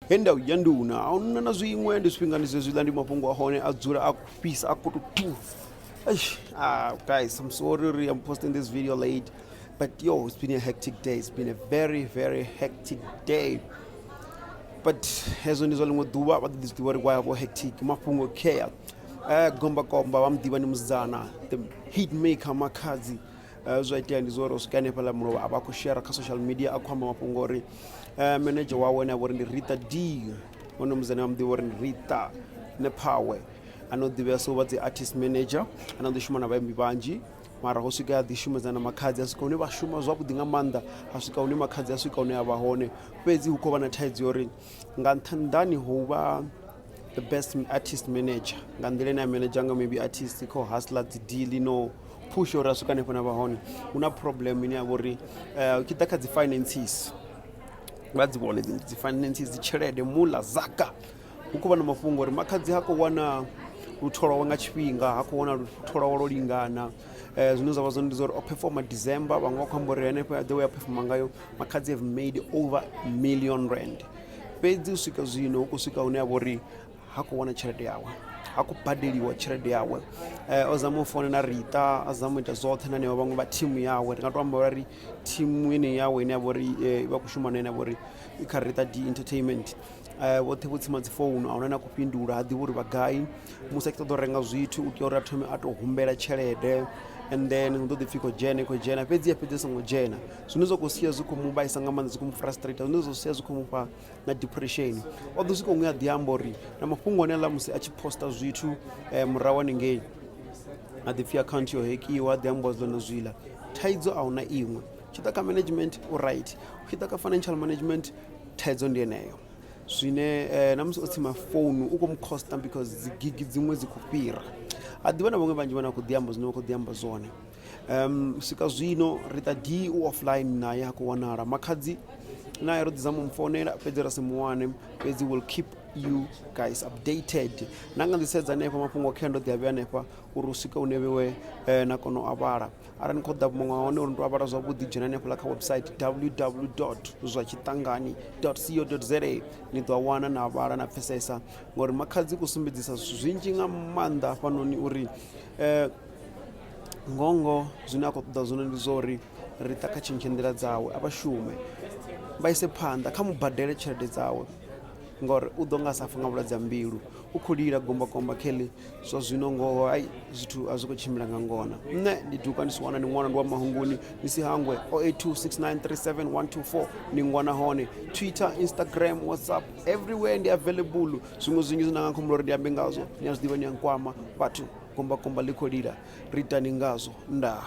He ndau ya nduna a huna na zwiṅwe ndi zwifhingani zwezwiḽa ndi mafhungo a hone a dzula a khou fhisa a khou tou tu. Eish, ah, guys, I'm sorry I'm posting this video late, but yo, it's been a hectic day. It's been a very, very hectic day. But hezwo ndi zwa ḽiṅwe ḓuvha vha ḓo ḓi zwi ḓivha uri why vho hectic mafhungo care. Gombakomba vha muḓivha ndi musidzana the hit maker Makhadzi. Zwa itea ndi zwa uri u swika hanefhaḽa mulovha a vha a khou shera kha social media a khou amba mafhungo uri manager wawe ane a vha uri ndi Rita D one musidzana vha muḓivha uri ndi Rita Nephawe ano ḓivhea so vha dzi artist manager ano ḓi shuma na vhaimbi vhanzhi mara ho swika a ḓi shumedzana na Makhadzi a swika hune vha shuma zwavhuḓi nga maanḓa a swika hune Makhadzi a swika hune a vha hone fhedzi hu khou vha na thaidzo ya uri nga nṱhani ho vha the best artist manager nga nḓila ine a manager nga maybe artist kho hustler dzi deal no push uri a swika hanefho na vha hone hu na problem ine ya vha uri u tshi ḓa kha dzi finances vha dzi vhone dzi finances dzi tshelede muḽa zaka hu khou vha na mafhungo uri Makhadzi ha khou wana lutho lwawe nga tshifhinga ha khou wana lutho lwawe lwo lingana. Zwine zwa vha zwone ndi zwa uri o performer December vhaṅwe vha khou amba uri hanefho the way a performer ngayo Makhadzi have made over million rand fhedzi u swika zwino hu khou swika hune ha vha uri ha khou wana tshelede yawe ha khou badeliwa tshelede yawe. O zama u founa na Rita a zama u ita zwoṱhe na hanevha vhaṅwe vha thimu yawe ri nga to amba uri thimu yeneyi yawe ine ya vha uri vha khou shuma na ine ya vha uri i kha Rita D Entertainment. Vhoṱhe vho tsima dzi founu ahuna ane a khou fhindula ha ḓivhi uri vha gai musi a tshi ṱoḓa u renga zwithu u tea uri a thome a to humbela tshelede and then hu ḓo ḓi pfhi i khou dzhena i khou dzhena fhedzi ya fhedza i songo dzhena zwine zwa khou sia zwi khou mu vhaisa nga maanḓa zwi khou mu frustrator zwine zwa sia zwi khou mufha na depression. O ḓo swika huṅwe a ḓi amba uri na mafhungo ane aḽa musi a tshi poster zwithu murahu haningei a ḓi pfhi akhaunthu yo hekiwa a ḓi ambiwa zwiḽa na zwiḽa thaidzo ahuna iṅwe tshi ḓa kha management u right u tshi ḓa kha financial management thaidzo ndi yeneyo zwine na musi o tsima founu u khou mu costa because dzi gigi dziṅwe dzi khou fhira a ḓivha na vhaṅwe vhanzhi vhane vha khou ḓi amba zwine vha khou ḓi amba zwone. Swika zwino Rita D u offline naye ha khou wanala Makhadzi naye ro ḓi zama u mu founela fhedzi ra si mu wane fhedzi will keep you guys updated na nga ḓi sedza hanefha mafhungo khe ndo ḓi a vhea hanefha uri u swike hune vhewe na kona u a vhala. Arali ni khou ḓa muṅwe wa hone uri ndi a vhala zwavhuḓi dzhena hanefhaḽa kha website www zwa tshiṱangani co za ni ḓo a wana na vhala na pfesesa ngori Makhadzi khou sumbedzisa zwithu zwinzhi nga maanḓa hafhanoni uri ngoho ngoho zwine a khou ṱoḓa zwone ndi zwa uri ri ṱa kha tshintshe nḓila dzawe a vha shume vha ise phanḓa kha mu badele tshelede dzawe ngori u ḓo nga sa fa nga vhulwadze ha mbilu u khou lila gombakomba kheḽi zwa zwino ngoho ai zwithu a zwi khou tshimbila nga ngona. Nṋe ndi duka ndi si wana ndi ṅwana ndi wa mahunguni ni si hangwe 0826937124 ni ngwana hone Twitter, Instagram, WhatsApp everywhere ndi available zwiṅwe zwinzhi zwine nga humbula uri ndi ambe ngazwo ni a zwi ḓivha ni a nkwama vhathu gombakomba ḽi khou lila ri itani ngazwo ndaa.